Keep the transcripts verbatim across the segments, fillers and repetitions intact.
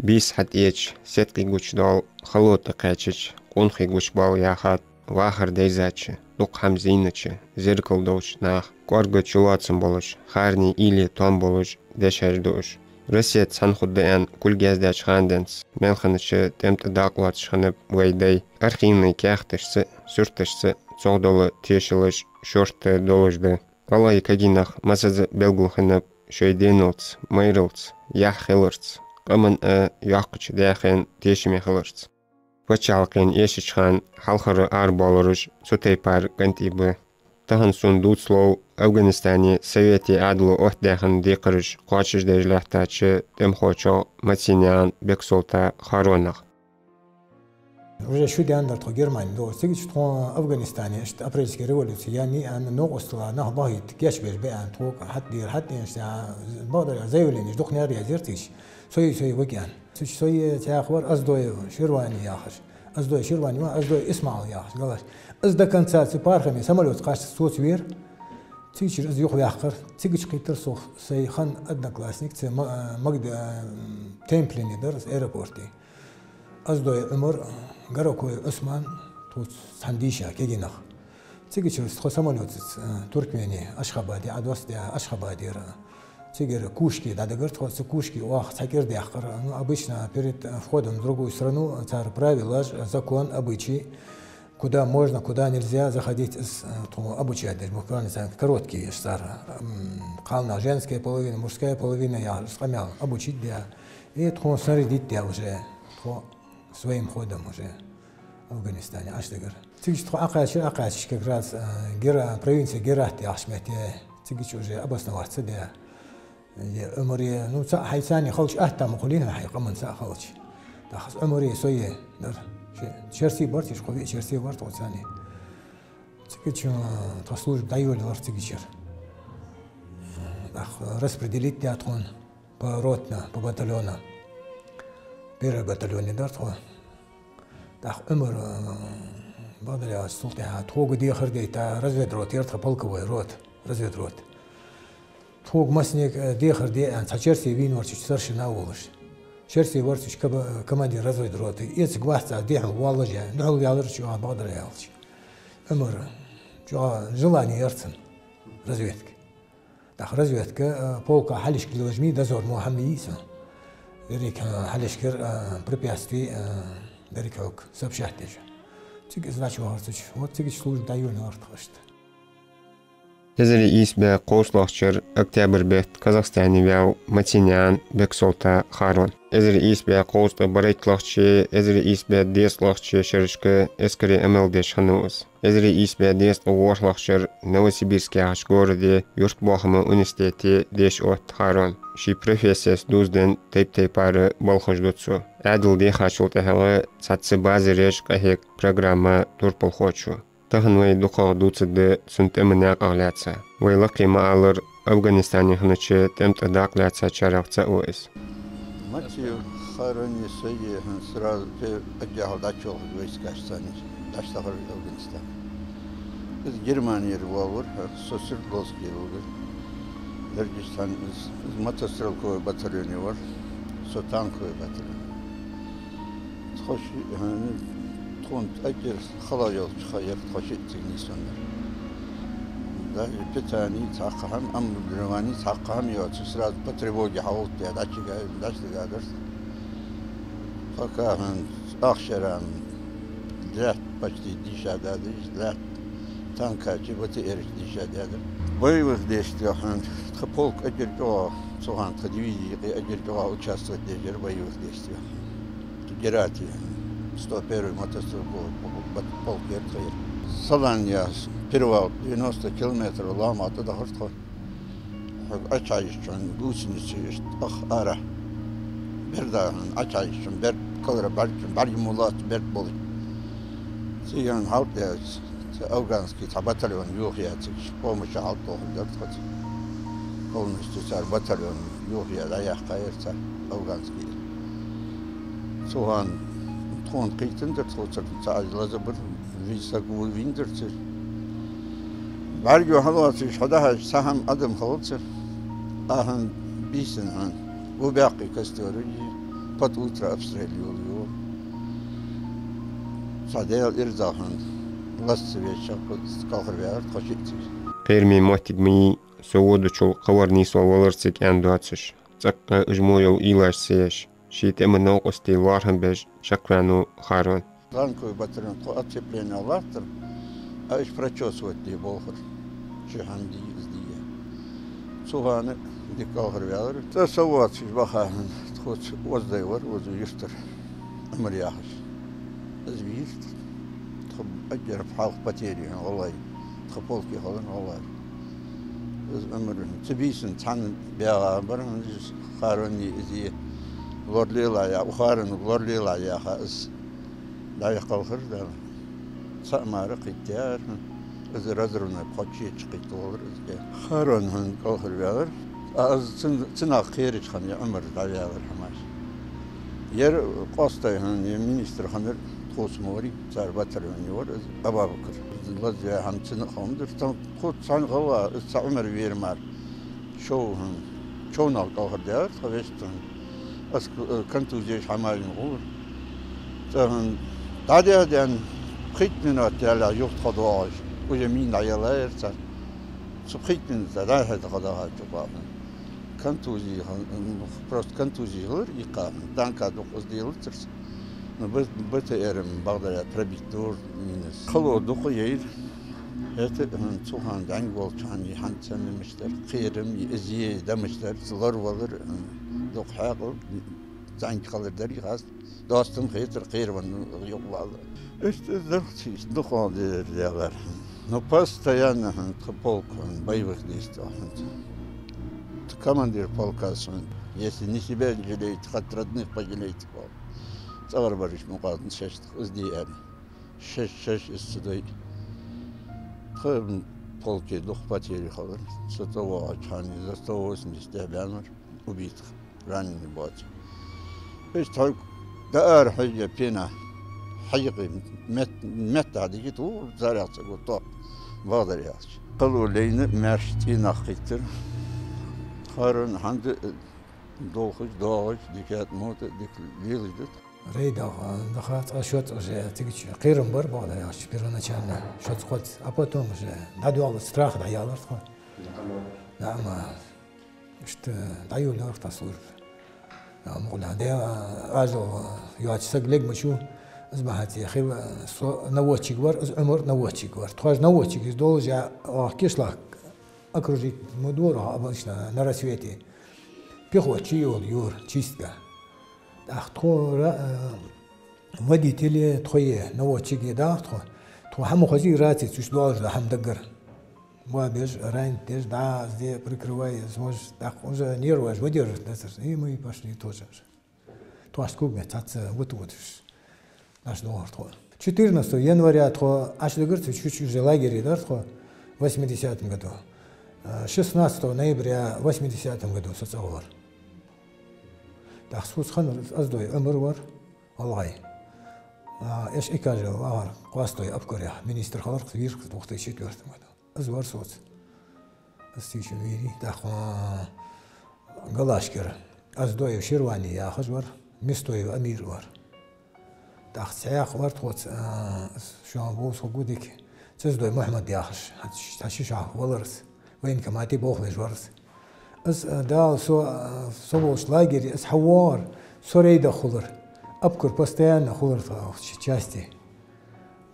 Бийса хьатӀаэцача, сеткъий гучадоал, хало тӀакхаьчача, къонахий гучабоал яхад, вахар дайзача, дукха хӀама зийнача, зеркал долча наха, кӀоарга чулоацам болаш, хӀаране уйла, тоам болаш дешаш да уж. Россе цхьана хургда аьнна кулг яздаьча хана денз, мел хиннача тӀем тӀа дакъа лоацаш хиннаб вай дай. Архивни каьхаташца, сурташца цох дола тешалаш шортта долаш да. ГӀалгӀай кагий нах массаза белгалхиннаб шоай деналца, майралца, яхь хиларца, къаман а йоккхача даь-хин тешаме хиларца. Паччахьалкхен эшача хана хьалхара арабоалараш цу тайпара кӀантий ба. Тахан сона дувцаш лов Афганистане советий Ӏаьдало оттадаь хинна декхараш кхоачашдеш лаьттача тӀемахочох Маценаькъан Бексолта Харонах. Уже шу даьннадар тхо Германе доагӀаш. Цигача тхо Афганистане, иштта апрельски революци яьннай аьнна, новкъостала нах бахийта кийчбеш ба аьнна, тхога хьатӀадера, хьатӀадена, иштта, бакъдар, заявленеш дукха наха язъяьй цигача. Со-й, со-й ваги аьнна. Цигача со-й цхьаькха вар Оздоев Ширвани яхаш. Оздоев Ширвани ва, Оздоев ИсмаӀал яхаш, галаш. Из до конца цу пархаме самолётаца кхаччалца соцавера. Цигачара из юхаваьккхар. Цигача кхийттар сох сай хинна одноклассник, цу Ма-, Магда-, Темплине дар из аэропорте. Оздоев Ӏумар, Горокоев Ӏусман, тхоца цхьана дийша кагий нах. Цигача тхо самолётаца, э, Туркмене, Ашхабаде, Ӏодоссадаь Ашхабадера. Цигара Кушке дӀадигар тхо, цу Кушке оаха цхьа кӀира даьккхар. Ну, обычно перед, э, входом в другую страну цар правилаш, закон, обычай, куда можно, куда нельзя заходить, из, э, тхо обучать деш, буквально цхьа короткий еш цар, м, кхалнах женская половина, мужская половина яхаш къамаьл обучить даь. И тхо снарядить даь уже, тхо своим ходом уже Афганистане Ӏодигар. Цигача тхо Ӏокхаьчар, Ӏокхаьчача как раз, э, Гера-, провинция Герат яхача метте, цигача уже обосноваться даь. Е Ӏумаре, ну, цхьа хьайца хилча атта ма хулий хьона, хьай къаманца хилча. ТӀаккха из Ӏумаре, со-е дар. Ши-, черсий бар уж, кхо-виъ черсий бар тхоца. Цигача, э, тха служба дӀайолаелар цигачара. ТӀаккха распределить даь тхона. По ротно, по батальонам. Первый батальоне дар тхо. ТӀаккха Ӏумар, э, бакъдар аьлча, цул тӀехьагӀа тхога дехар дайта разведрота яр тха, полковой рота, разведрота. Тхога массанега, э, дехар де аьнна, цхьа черсий вийна вар цигача старшина волаш. Черсий вар цигача каба-, командир разведроты. Эцаргвац аз, дехьа воаллаш я. Духьал ваьлар чӀоагӀа, бакъдар аьлча. Ӏумара чӀоагӀа желание яр цун разведке. ТӀаккха разведка, э, полка хьалхашка лелаш ма йий, дозор мо хӀама йий цун. Деррига, э, хьалхашкара, э, препятствий, э, деррига хьога сообщать деш. Цига из ваьча вахар цигача. Вот цигача служба дӀайолаелар тха иштта. Эзар ийс бӀаь кховзткъалагӀча шера октябрь бетта Казахстане ваьв Маценаькъан Бексолта Харон. Эзар ийс бӀаь кховзткъеи барайтталагӀчеи, эзар ийс бӀаь дезткъалагӀчеи шерашка эскаре Ӏамал деш хиннав из. Эзар ийс бӀаь дезткъеи ворхӀлагӀча шера Новосибирск яхача городе юрта боахама университете деша отт Харон. Ший профессеца дувзаденна тайп-тайпара балхаш ду цо. Ӏаьдал дехачул тӀехьагӀа цхьацца базареш, къахьега программа турпалхочо. Тахан вай дукхагӀа дувцаргда цун тӀема наькъах лаьца. Вай лакхе ма аллара, Афганистане хиннача тӀема тӀа дакъа лаьцачарех цаӀ ва из. Матенаькъан Харони, со-е хӀанз сразу пе-, эггара хьалха дӀачуяхар войскашца, дӀасатохар Афганистане. Из Германера воалавир, со Свердловскера вугар. Дерригаш цхьана из, из мотострелковый батальоне вар, со танковый батальон. Тхо ши-, хӀана, тхона эггара хала йолча ха яр тхо шиъ цига нийсвеннар. Даже питание цхьаккха хӀама, обмундирование цхьаккха хӀама йоацаш, сразу по тревоге хьаоттадаь, дӀачуяь, дӀачудагадар. Пока хӀанз ах шера лаьтта почти дийша даьдар, лаьтта танкашца, БТР-шца дийша даьдар. Боевых действиях хӀанз тха полк эггара чӀоагӀа, цу хана тха дивизи юкъе эггара чӀоагӀа участвовать деш яр боевых действиях. Герате, сто первый мотострелковый полк яр тха яр. Салан яхаш перевал, девяносто километров лома тӀа дахар тхо. Хьога Ӏочухьежача гусеница иштта ах ара. Берда хӀана Ӏочухьежача берд кӀалхара бӀарг, бӀарг мо лоаца берд болаш. Цига хьалтӀаяьлча, цхьа афганский цхьа батальон йохаяь цига, помощи хьалтӀатохаргдар тхоца. Полностью цар батальон йохаяь дӀаяьккхаяр цар афганский. Цу хана тхона кхийттанзар тхоцара, цхьа аз лазабар, виса саг вийнзар цар. БӀарго хьалоацаш хьадахьаш цхьа хӀама адам хилацар. Ахьан бийсан хьан. Ву баьккхи костёр уйи. Под утро обстрел йолайо. Цхьа Даьла ирзахьан лаза ца веш, кӀалхарваьлар тхо шиъ цига. Кхераме моттиг ма йий, со водачул кхавар нийсвала валар цига аьнна доацаш, цӀаккха уж мо йола уйлаш ца еш, ший тӀема новкъостий лоархӀам беш чакхваьннав Харон. Танковый батальон, тхо оцепление латтар, а уж прочесывать де болхар. Ши хӀама дий, из дий. Цу хана дика кӀалхарваьлар. ЦӀа со воацаш баха хӀана, тхоца оздай вар, оза юртара Ӏумар яхаш. Из вийрт, тха аггара хьалха потери хӀана гӀалгӀай, тха полке хилар гӀалгӀай. Из Ӏумар, цу бийсан цхьана баьгӀа бар хӀана, из Харонни из лоралелахь я, у Харонга лоралелахь яха из. ДӀаяхалхар Дала. Цхьа мара кхийттар, из разрывной пхочеча кхийттавалар из. Харон хӀана кӀалхарваьлар. А из цун, цунах кхерача хана я Ӏумар дӀаваьлар хӀамаш. Ер къоастой хӀана, ер министр хиннар тхоца ма варий, цар батальоне вар из Абабакар. Лазаваь хӀама цунна а ховмадар. Тхо цхьана гӀалгӀа, из цхьа Ӏумар вера мара. Шов хӀана, човнах кӀалхардаьлар тха вешта хӀана. Аз к-, э, контузеш хӀамаш хинна гӀулар. ЦӀа хӀана дӀадаьхьадаьнна пхийтта минот даьлча юха тхо доагӀаш, уже мина дӀаеллаяр цар. Цу пхийтта минота дӀа-хьа тхо дахача хана. Контузи хӀана, м, просто контузи хилар иккха хӀана. Танка дукха из делацар. Ну, Б-, БТР-м бакъдар пробить дора минас. Хало дукха яйра. ХӀаьта, хӀана, цу хана дӀаьнга волча хана хӀанз цхьа мемаш дар, кхерам, из е дамаш дар, лоравалар, хӀана, дукха хьаькъал, зӀамига хилар дар из хьаст. Доастам хетар, кхеравенна юкъе вала. Иштта дахчийс дукха дер ялар. Ну, постоянно, хӀана, тха полк, хӀана, боевых действий, хӀана. Тха командир полка, хӀана, если не себя жалеете, хоть родных пожалейте, боху. ЦӀагӀарбараш мукъагӀа шоашта из де аьнна. Шоаш, шоаш из ца дой. Тха полке дукха потери хилар. Со цӀавоагӀача хана из сто восемьдесят тӀехбаьннавар, убитых, раненый боацаш. Иштта хьога дӀаара хьежа пена, хьажакъе мет-, меттах дигит, у, заряд ца гу топ, бакъдар аьлча. Хало лайна, маьрша цӀенах кхийттар. Харон хӀанз а долхаш, доагӀаш, дикадар мотт, дика лелаш да тхо. Рейдах даха цкъа-шозза уже цига чу кхерам бар, бакъдар аьлча, первоначально шозза-кхозза, а потом уже дӀадоаллача страха дӀаяьлар тхо. ДӀа а ма, иштта дӀайолаелар тха служба. А, мукъалахь, Даьла, ажал йоацаш саг легмачу, из бахьан цӀи хила, со наводчик вар, из Ӏумар наводчик вар. Тхоаш наводчик из долаш, я, оаха кишлахь окружить ма дора, обычно на рассвете. Пехота чу йола юра, чистка. ТӀаккха тхо ра-, э, водителе тхо е, наводчике даха тхо. Тхо хӀама хозий раци, цуш долаш да хӀама даггара. Боабеш, ранить деш, да, зде прикрывай, сможешь, тӀаккха уже нерваш выдерживать дацар. И мы пошли тоже. Тхоашта кугме цаца вута-вуташ. Наш догӀар тхо. Четырнадцатого января тхо Ӏаш дагар ца чуть уже лагере дар тхо восьмидесятом году. А, шестнадцатого ноября восьмидесятом году со цӀагӀа вар. ТӀаккха соца хиннар Оздой Ӏумар вар, гӀалгӀай. А, эш экажа вагӀар Къоастой Абукарах, министр хилар вийрхаз двух тысячи четвёртом году. Из вар соца. Из цига вийри, тӀаккха Галашкера Оздоев Ширвани яхаш вар, Местоев Амир вар. ТӀаккха цхьаькха вар тхоца, а, шоана бовза хӀугу дика, Цездой Мухьмад яхаш, хьа-, хьа ши шахьа валарца, военкомате болх беш варца. Из, а, Дала со, а, со волча лагере, из хьавоагӀар, со рейдах хулар. Абукар постоянно хулар тха чи-, части.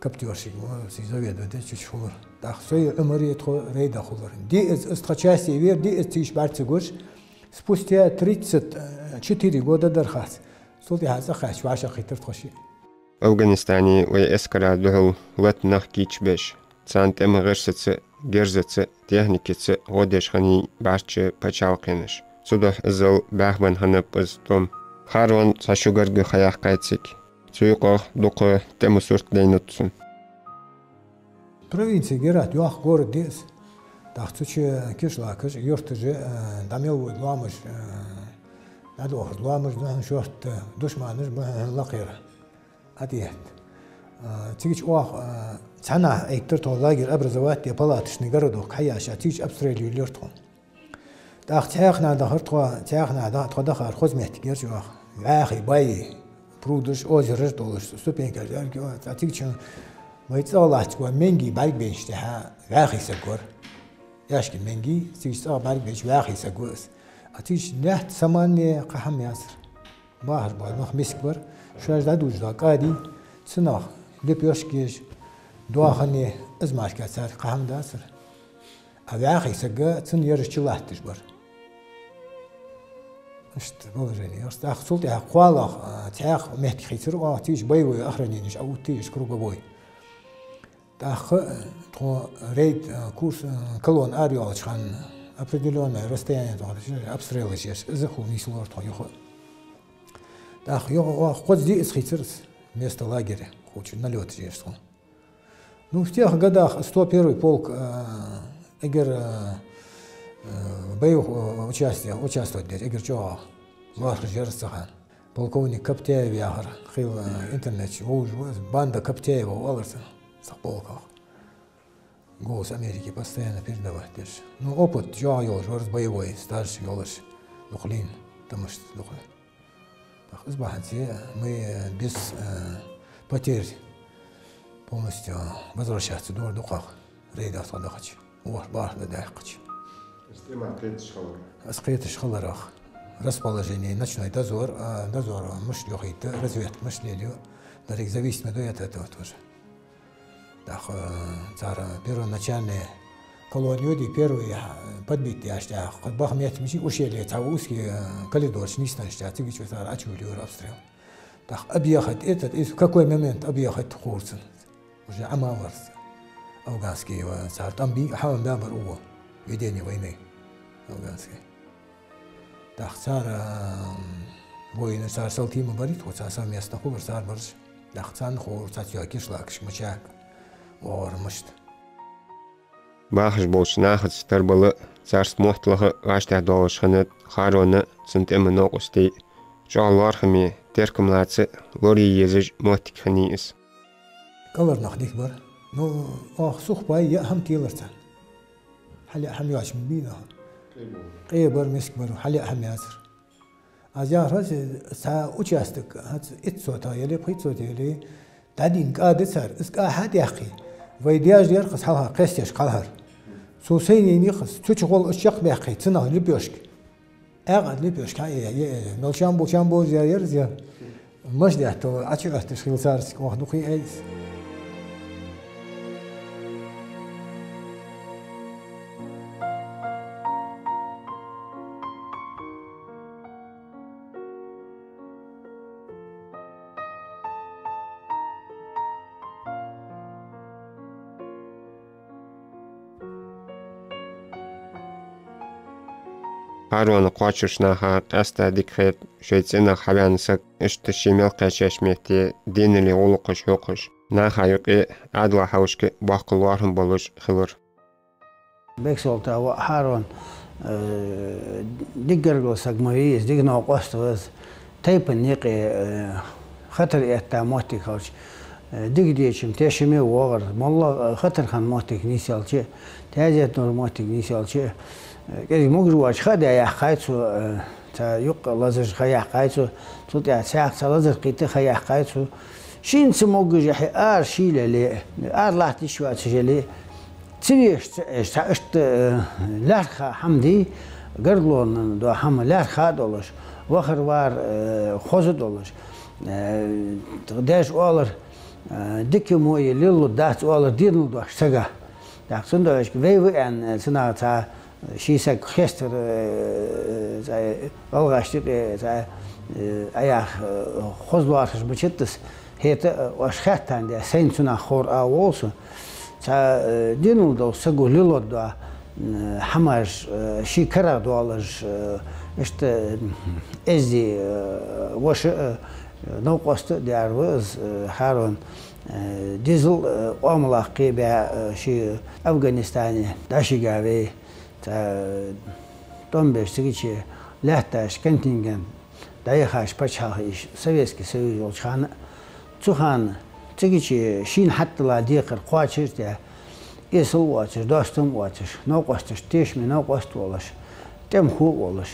Каптёрщик, ва, си заведует, да, чучхулар. ТӀаккха со е Ӏумар е тхо рейда хулар. Ди из, из тха части вер, ди из циш бӀарга ца гуш. Спустя тридцать четыре года дар хац. Цул тӀехьа цӀа кхаьча вӀашагӀкхийттар тхо шиъ. Афганистане вай эскара духьал лата нах кийчбеш, царна тӀема гӀирсаца, герзаца, техникаца гӀо деш хиннай бӀарчча паччахьалкхенаш. Цудухьа иззал баьхбенна хиннаб из тӀом. Харон цхьа шу гарга ха яьккхай цига. Цу юкъах дукха тӀема сурт дайнад цун. Провинция Герат йоах город да из. ТӀаккха цу чу кишлакаш, юрташ, э, дӀа мел вода лоамаш, э, дӀадохаш лоамаш да хьона шортта, душманаш ба хьона лакхера. Отъехать. Э, цига чу оаха, э, цхьаннахьа айттар тхо лагерь образовать де, палаточный городок хьаяьша, цига чу обстреливали йора тхо. ТӀаккха цхьаькханахьа дахар тхо, цхьаькханахьа да-, тхо дахар хоза моттиг яр чу оаха. вӀаьхий, баьи, прудаш, озераш долаш, ступенькаш дерг, цхьа цига чу вай цӀагӀа латташ бола менги бӀаргабайначул тӀехьагӀа вӀаьхий саг вар. Яшки менги, цига чу цӀагӀа бӀаргабайча вӀаьхий саг ва из. А цига чу наьтта саманне кхы хӀама яцар. Бахаш бола нах миска бар, шоаш дӀадужаш дола кӀади, цунах лепешкаш, доахани, из мара цар кхы хӀама дацар. А вӀаьхий саг цун яраш чу латташ бар. Иштта положени яр. ТӀаккха цул тӀехьагӀа кхоалагӀа, а, цхьаькха моттиг хийцар оаха, цига чу боевой охраненеш Ӏоттаяр уж круговой. ТӀаккха, э, тхо рейд, э, курс, э, колонна арайоалача хана определённое расстояние тхо обстрелаш еш, из хул нийслора тхо юха. ТӀаккха юха оаха кхозза диъаза хийцар из, место лагеря, хул чу налёташ еш тхо. Ну, в тех годах сто первый полк, э, эггара, э, э, боевых, э, участия-, участвовать деш, эггара чӀоагӀа лоархӀаш яр из цу хана. Полковник Коптяев яхар хилар, э, интернета чу вовзаш ва из, банда Коптяева оалар цунах, цу полках. «Голос Америки» постоянно передавать деш. Ну, опыт чӀоагӀа йолаш вар из, боевой стаж йолаш, дукха лийнна, тамашта дукха. ТӀаккха из бахьанца мы, э, без, э, потерь полностью возвращаться дора дукхагӀа, рейдах тхо дахача, ворхӀ-бархӀ ди даьккхача. Из тӀема кхеташ хилар? Из кхеташ хиларах. Расположение, ночной дозор, а, дозор мишта йохийт, разведка мишта лелаю, деррига зависимость ду от этого тоже. ТӀаккха, э, цар первоначальная колонна йоди, первый, э, подбит яш тӀехьа, кхы баха метта мичи ушеле цхьа узкий, э, коридорчу нийсденнача тӀехьа, цига чу цар Ӏочувилла юра обстрел. ТӀаккха объехать этот, из в какой момент объехать ховра цунна. Уже Ӏамаварца. Афганский, э, цар тӀом бий, хьалам бабар угӀо. Ведение войны. Афганский. ТӀаккха цар, а, война, цар салтий ма барий тхо, цар совместно хулар цар бараш. ТӀаккха царна ховра цхьацца йола кишлакаш, мычаг, вогӀар мишта. Бахаш болча нахаца тарбала, царца мотт лаха гӀаш тӀехь долаш хиннад Харона, цун тӀема новкъостий. ЧӀоагӀа лоархӀаме, теркам лаца, лорае езаш моттиг хиннай из. КӀалхара нах дика бар. Ну, оаха сухпай яа хӀама телар царна. Хьалъяа хӀама йоацаш ма бий нах. Къе бар, миска бар, хьалъяа хӀама яцар. Аз яхар, цхьа участок, хӀанз итт сотых яле, пхийтта сотых яле, дӀадийна кӀа да цар, из кӀа хьа а даьккхе, вай деш дар-кх из хьалха кхесташ кхалхар. Цо сайна яйнай-кх из, цу чу гӀолла из чакхбаьккхе, цунах лепешка. Ӏаькъад лепешка хьа а яь, е, е, мел чам бу, чам бу, зе яр, зе. Мишта даьтта, Ӏочу отташ хила царца, оаха дукха яьй из. Харона кхоачаш наха къаьстта дика хет шоай цӀенах хьаваьнна саг, иштта ше мел кхаьчача метте денали гӀулакхаш хьокхаш, наха юкъе Ӏаьдала хьалашка боккха лоархӀам болаш хилар. Бексолта воӀ Харон, э, дика гаргара саг ма вий из, дика новкъост ва из. Тайпан юкъе, э, хатар этта моттиг хилча, э, дика деча-м, тешаме а воагӀар. МоллагӀа, э, хатар хинна моттиг нийсъелча, таьзет дора моттиг нийсъелча, э, кӀезига могаш воацаш ха а даь яьккхай цо, э, цхьа юкъ лазаш ха яьккхай цо, цул тӀехьагӀа цхьаькха цхьа лазар кхийтта ха яьккхай цо. Шийна ца могаш хье ара шийла яле, ара латта йиш йоацаш яле, ца веш, ца Ӏеш, цхьа иштта, э, лаьрххӀа хӀама дий, гаргалонан дола хӀама лаьрххӀа а долаш, вахар-вар, э, хоза а долаш, э, деш оалар, э, дика мо е лелалургдац оалар денал дош сага. ТӀаккха цудухьа вай ва аьнна, цунах цхьа ший саг хестар, э, цхьа гӀалгӀашта юкъе, цхьа, э, Ӏаяха, э, хоза лоархӀаш мичад из, хӀета, э, оаш хаьттан де, сайна цунах ховр а воал со. Цхьа, э, денал долча саго лелалургдола, э, хӀамаш, э, ший карагӀдоалаш, э, иштта, э, эздий, э, воша, э, новкъост а дар ва из, э, Харон, э, дезал, э, оамалах кхебаь, э, ше Афганистане дӀашига вай, цхьа, э, тӀом беш цига чу лаьтташ контингент дӀаяхаш паччахьалкхе, Советский Союз йолча хана, цу хана цига чу шийна хьаттала декхар кхоачаш а даь, эсала воацаш, достам а воацаш, новкъосташта тешаме новкъост а волаш, тӀемахо а волаш,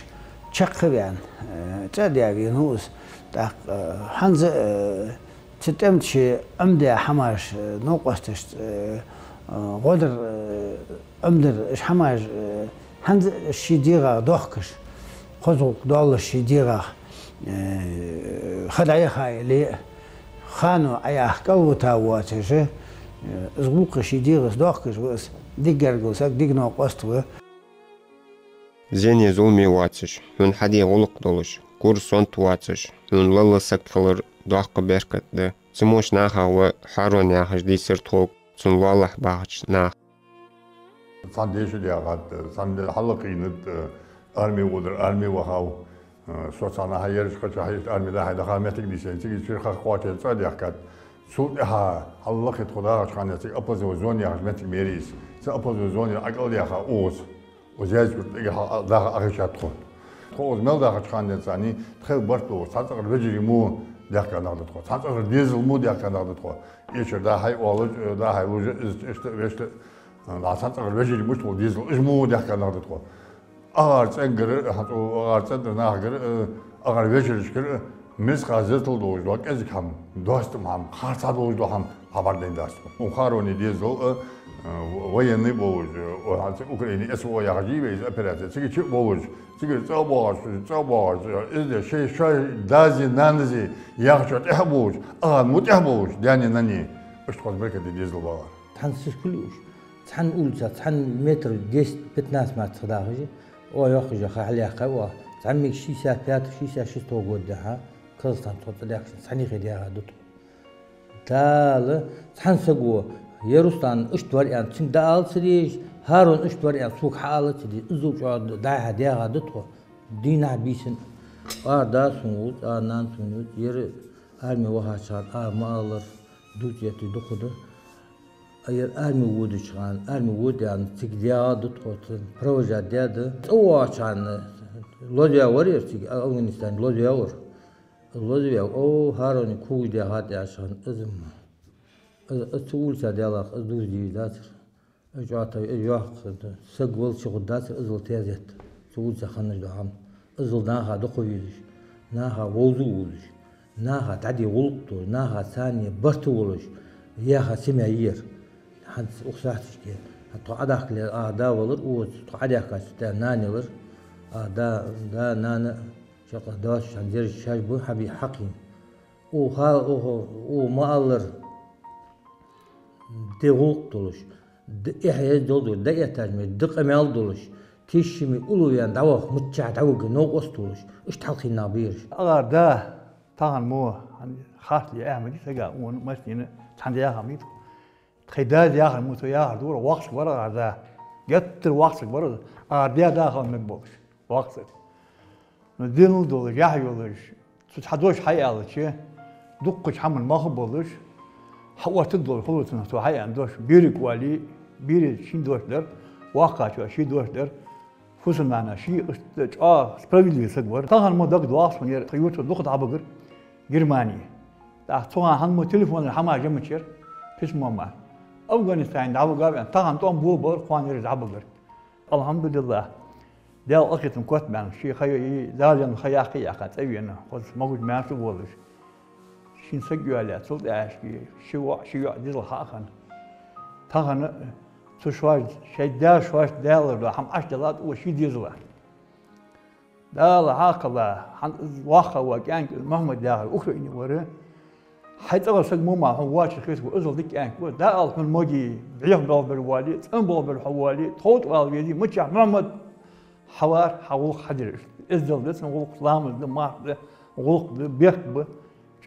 чаккха а ваьнна, э, цӀа а даь венав из. ТӀаккха, э, хӀанз, э, цу тӀема чу Ӏомадаь хӀамаш, э, новкъосташца, э, э, гӀо дар, э, Ӏомадар, уж хӀамаш, э, хӀанз ший дегӀах дохкаш, кхозза гӀулакх долаш ший дегӀах, э, ха дӀаяха яле а, хано Ӏаяха кӀалвита воацаш, э, из гӀулакх ший дегӀаца дохкаш ва из, дика гаргара саг, дика новкъост ва. Зене зуламе воацаш, хьона хьаде гӀулакх долаш, кура сонта воацаш, хьона лала саг хилар доккха беркат да. Цу мо наха ва Харон яхаш дийцар тхога цун лоалахьа бахача наха. Цхьан деша дегӀад, цхьанне хьаллакхийнад, арме водар, арме вахав. Со цхьаннахьа ераш кхача хьайшта арме дахьа даха моттиг дийцад, цига чура хах кхоаче цӀа дехкад. Цул тӀехьа хьаллакхе тхо дахача хана цига опозорённый зона яхаш моттиг мери из. Цу опозорённый зонера Ӏакъал яха укхаза. Укх Зязикий-Юрта тӀагӀа даха ахиша тхо. Тхо укхаза мел дахача хана денз царна тхоай барт долаш, цхьан цӀагӀара вежарий мо дехка нах да тхо. Цхьан цӀагӀара дезал мо дехка нах да тхо. Эчар да хьай оалаш, да хьай лужа, из иштта, вешта, а, цхьан цӀагӀара вежарий мишта хул дезал, уж мо дехка нах да тхо. АгӀар цӀенгара, хьан цӀу-, агӀар цӀенгара нахагара, а, агӀар вежарашкара, а, мискъал зарратал долаш дола кӀезига хӀама, достам хӀама, харцахьа долаш дола хӀама хьабӀаргадайна дац тхо. Укх Хароне дезал, а, а, военный болаш, а, хьан цӀи Украине СВО яхаш йий вай из операци, цига чу а болаш, цигара цӀа а боагӀаш, цӀа а боагӀаш, из де шоай, шоай даьзи, наьнази яхачох тӀехьа а болаш, агӀан мо тӀехьа болаш, даьнеи наьнеи, иштта хоза беркате дезал багӀар. Цхьан сискал уж. Цхьан улица, цхьан метр десять-пятнадцать мацах дахаш, о, йоккхажа ха хьалъяьккхай, о, цхьан миг шестьдесят пятого, шестьдесят шестого года дехьа, Казахстан тхо цӀа даьхкача цхьан юхе дегӀа да тхо. Дала, цхьан саго, е Руслан иштта вар аьнна, цунга дӀаала ца дезаш, Харон иштта вар аьнна, цунга хьаала ца дезаш, иззал чӀоагӀа дӀа-хьа дегӀа да тхо. Дийнахьа-бийсанна. Ара да сона вуз, ара нана сона вуз, ер арме вахача хана ара ма аллара, дувца етта дукха да. А ер арме водача хана, арме вода аьнна, цига дегӀа да тхо, цун провожать даь да. ЦӀа воагӀача хана лозаваь вар ер цига, а, Афганистане лозаваь вар. Лозаваь, о, Хароне когаш дегӀа тӀа аьлча хана, из ма. Из, из цу улица даьлча, из дувца дезаш дацар. Из чӀоагӀа, из йоккха саг валча хургдацар, иззал тезет. Цу улица хиннаш дола хӀама. Иззал наха дукха везаш, наха вовза а вовзаш, наха дӀаде гӀулакх долаш, наха царна барт а волаш, яха семья я ер. ХӀанз укх сахьаташка, хӀанз тхо Ӏодахкале, а, да валар, укхаза тхо Ӏодехкача тӀа нана ялар, а, да, да, нана, шаккха доацаш хӀанз ераш шоаш ба, хьабий хьакхийна. Укх, укх, укх ма аллара, де гӀулакх долаш, де эхь-эздел долаш, де этажа мел, де къамаьл долаш, кийча ше мел уллув яьнна дӀаваха, миччахьа дӀавига новкъост волаш, иштта хьалкхийна нах ба ераш. АгӀар да, тахан мо, хӀанз харц ле Ахьмади сага, укхун массанена цхьан даь хӀама йий тхо. Тхоай даьс яхар мо цо яхар дора, воккха саг вар агӀар да. Геттара воккха саг вар из. АгӀар даь да хила мегаргболаш. Воккха саг. Ну, динал долаш, яхь йолаш, цо цхьа дош хьааьлча, дуккхача хӀаман мах болаш, хьаоттаргдолаш хул цунах цо хьааьнна дош. Берага оале, берий ший дош дар, воккхачоа ший дош дар. Фусам-нана ший, иштта чӀоагӀа справедливый саг вар. Тахан мо дагадоагӀа сона ер, тха юртара дукха дӀабигар Германе. ТӀаккха цу хана хӀанз мо телефонара хӀама жамачер, письмо мара. Афганистане дӀавигав аьнна, тахан тӀом болабалар кхоана ераш дӀабигар. АлхьамдулиллахӀ, Даьла къахетам котбаьнна, ший ха йоае, Дала енна ха яккхе а яьккха, цӀавена, хоза могаш-маьрша волаш. Шийна саг йоалаяь, цул тӀехьашка ши воӀ, ши йоӀ дезал хьа а хинна. Тахан цу шоаш, шоай даь шоашта даьлар дола хӀама Ӏаш делад укхо ший дезала. Дала хьакхалла, хӀанз из воккха вола кӀаьнк Мухьаммад яхар Украине вар. Хьай цӀагӀара саг мо мара хьона воацаш хетаргва, иззал дика кӀаьнк ва. ДӀаала хьона моги, бӀеха болх бергболе, цӀена болх бергболе, тхов тӀа вала везий, миччахьа Мухьаммад хьавар, хьа гӀулакх хьадир. Эздел да цун гӀулакх, ламаз да, марха да, гӀулакх да, бехк ба.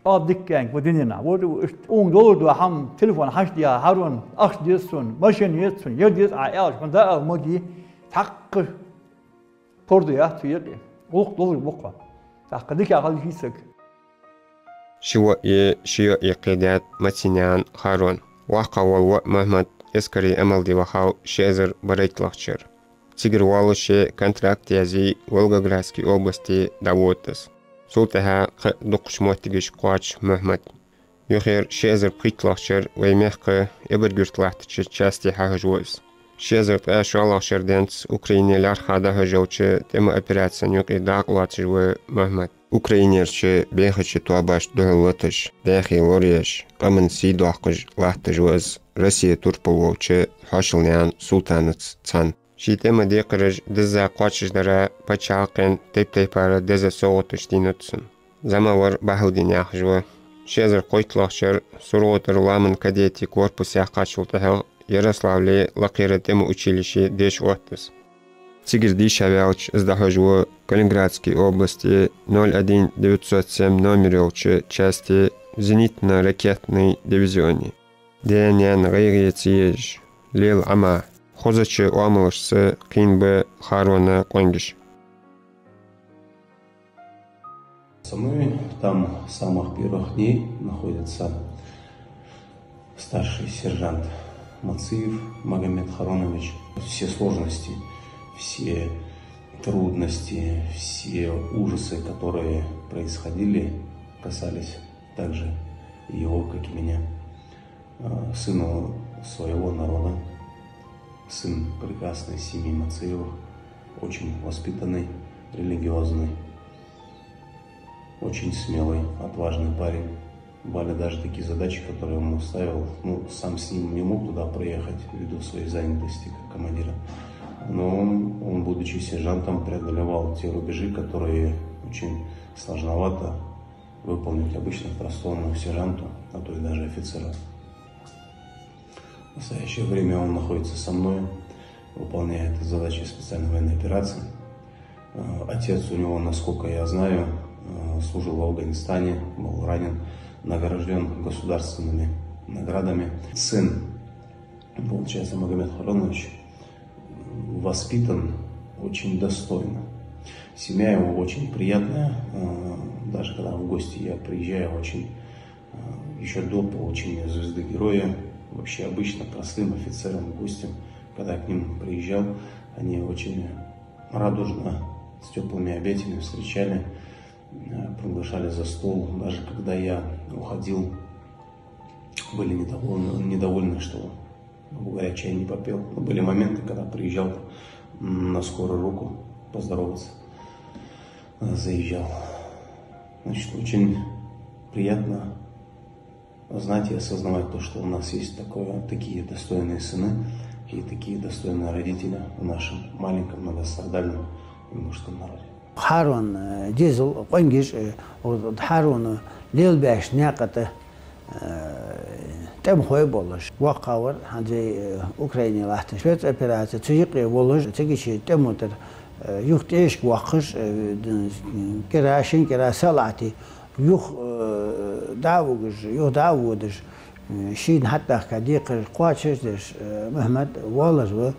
ЧӀоагӀа дика кӀаьнк ва дунен тӀа. Вот иштта укхунга долаш дола хӀама, телефон хьанца дегӀа, Харон, ахча деза сона, машен еза сона, ер деза Ӏа аьлча, хьона дӀаала моги, тхьаккха пордув яц цу юкъе. ГӀулакх долаш ва-кх. ТӀаккха дика хила йиш я саг. Ши воӀ е ши йоӀ кхы даьд Маценаькъан Харона. ВоккхагӀа вола воӀ Мухьаммад эскаре Ӏамал де вахав ши эзар барайтталагӀча шера. Цигара воаллаше контракт язъе, Волгоградски областе дӀавода из. Цул тӀехьагӀа кхы а дуккхача моттигашка кхоач Мухьаммад. Юххера ши эзар пхийтталагӀча шера вай мехка Эбарг-Юрта латтача часте хьахьожаву из. Ши эзар ткъаь шоллагӀча шера денз Украине лаьрххӀа дӀахьош йолча тӀема операцен юкъе дакъа лоацаш ва Мухьаммад. Украинерча бехача тоабашта духьал латаш, даьхе лораеш, къаман сий доаккхаш латташ ва из Россе турпал волча хьоашалгӀа наьна султанаца цхьана. Ший тӀема декхараш дизза кхоачашдара паччахьалкхен тайп-тайпара деза совгӀаташ дийнад цунна. ЗӀамагӀвар Бахьаудин яхаш ва. Ши эзар кхойтталагӀча шера СурхотӀара лоаман кадетий корпус яьккхачул тӀехьагӀа Ярославле лакхера тӀема училище деша отт из. Цигара дийша ваьлча, из дӀахьош ва Калининградски областе ноль один девятьсот семь номер йолча часте зенитно-ракетный дивизионе. Даь-наьна гӀайгӀа ца еш, лела Ӏама, хозача оамалашца кхийна ба Харона къонгаш. Со мной там с самых первых дней находится старший сержант Мациев Магомед Харонович. Все сложности, все трудности, все ужасы, которые происходили, касались также и его, как и меня. Э, сыну своего народа, сын прекрасной семьи Мациевых, очень воспитанный, религиозный, очень смелый, отважный парень. Бывали даже такие задачи, которые ему ставил. Ну, сам с ним не мог туда проехать ввиду своей занятости как командира. Но он, будучи сержантом, преодолевал те рубежи, которые очень сложновато выполнить обычно простому сержанту, а то и даже офицеру. В настоящее время он находится со мной, выполняет задачи специальной военной операции. Э, отец у него, насколько я знаю, э, служил в Афганистане, был ранен, награжден государственными наградами. Сын, получается, Магомед Харонович, м, воспитан очень достойно. Семья его очень приятная. Э, даже когда в гости я приезжаю, очень, э, ещё до получения звезды героя, вообще обычно простым офицером, гостем, когда я к ним приезжал, они очень радужно, с тёплыми объятиями встречали, э, приглашали за стол. Даже когда я уходил, были недовольны, недовольны, что, грубо говоря, чай не попил. Но были моменты, когда приезжал, м, на скорую руку поздороваться, э, заезжал. Значит, очень приятно знать и осознавать то, что у нас есть такое, такие достойные сыны и такие достойные родители в нашем маленьком многострадальном ингушском народе. Харон, э, дезал къонгаш, э, вот Харона лелабаьча наькъа тӀа, э, тӀемахой болаш. ВоккхагӀвар, хӀанз, э, Украине латташ спецопераци, цу юкъе волаш, цига ший тӀема тӀара, э, юха тӀехьашка воаккхаш, э, д-, кӀира, шин кӀира са латте, юха, э, дӀа а вугаш, юха дӀа а водаш, э, шийна хьатӀабаьхка декхараш кхоачашдеш, э, Мухьмад волаш ва,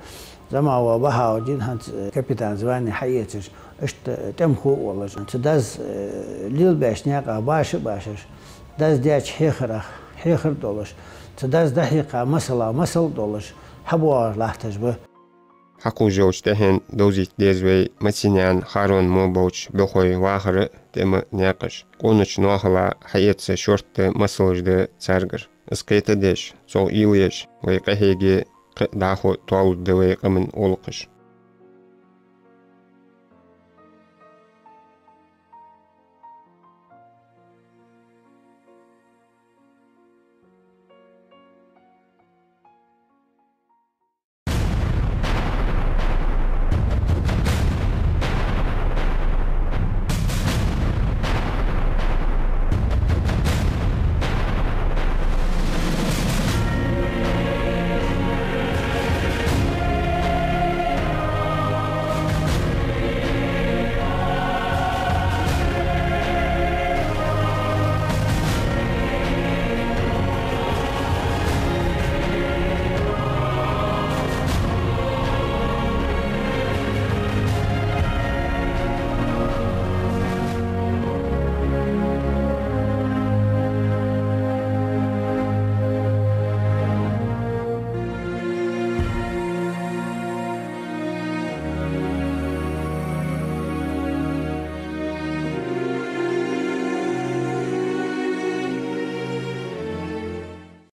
зӀамагӀа ва Бахьаудин, хӀанз, э, капитан звани хьаэцаш, иштта тӀемахо а волаш. Цу дас, э, лелабаьча наькъа баша а башаш, дас даьча хьехарах хьехар а долаш, цу дас дӀахьекха масала масал а долаш, хьабоагӀаш латташ ба. Хьакхувш йолча тӀехьенна довзийта деза вай массанена Харона мо болча бӀухой вахара а, тӀема наькъаш. Къонача ноахала хьаэца шортта масалаш да царгара. Из кхетадеш, цох уйла еш, вай къахьега кхы а дӀахо тоалургда вай къаман гӀулакхаш.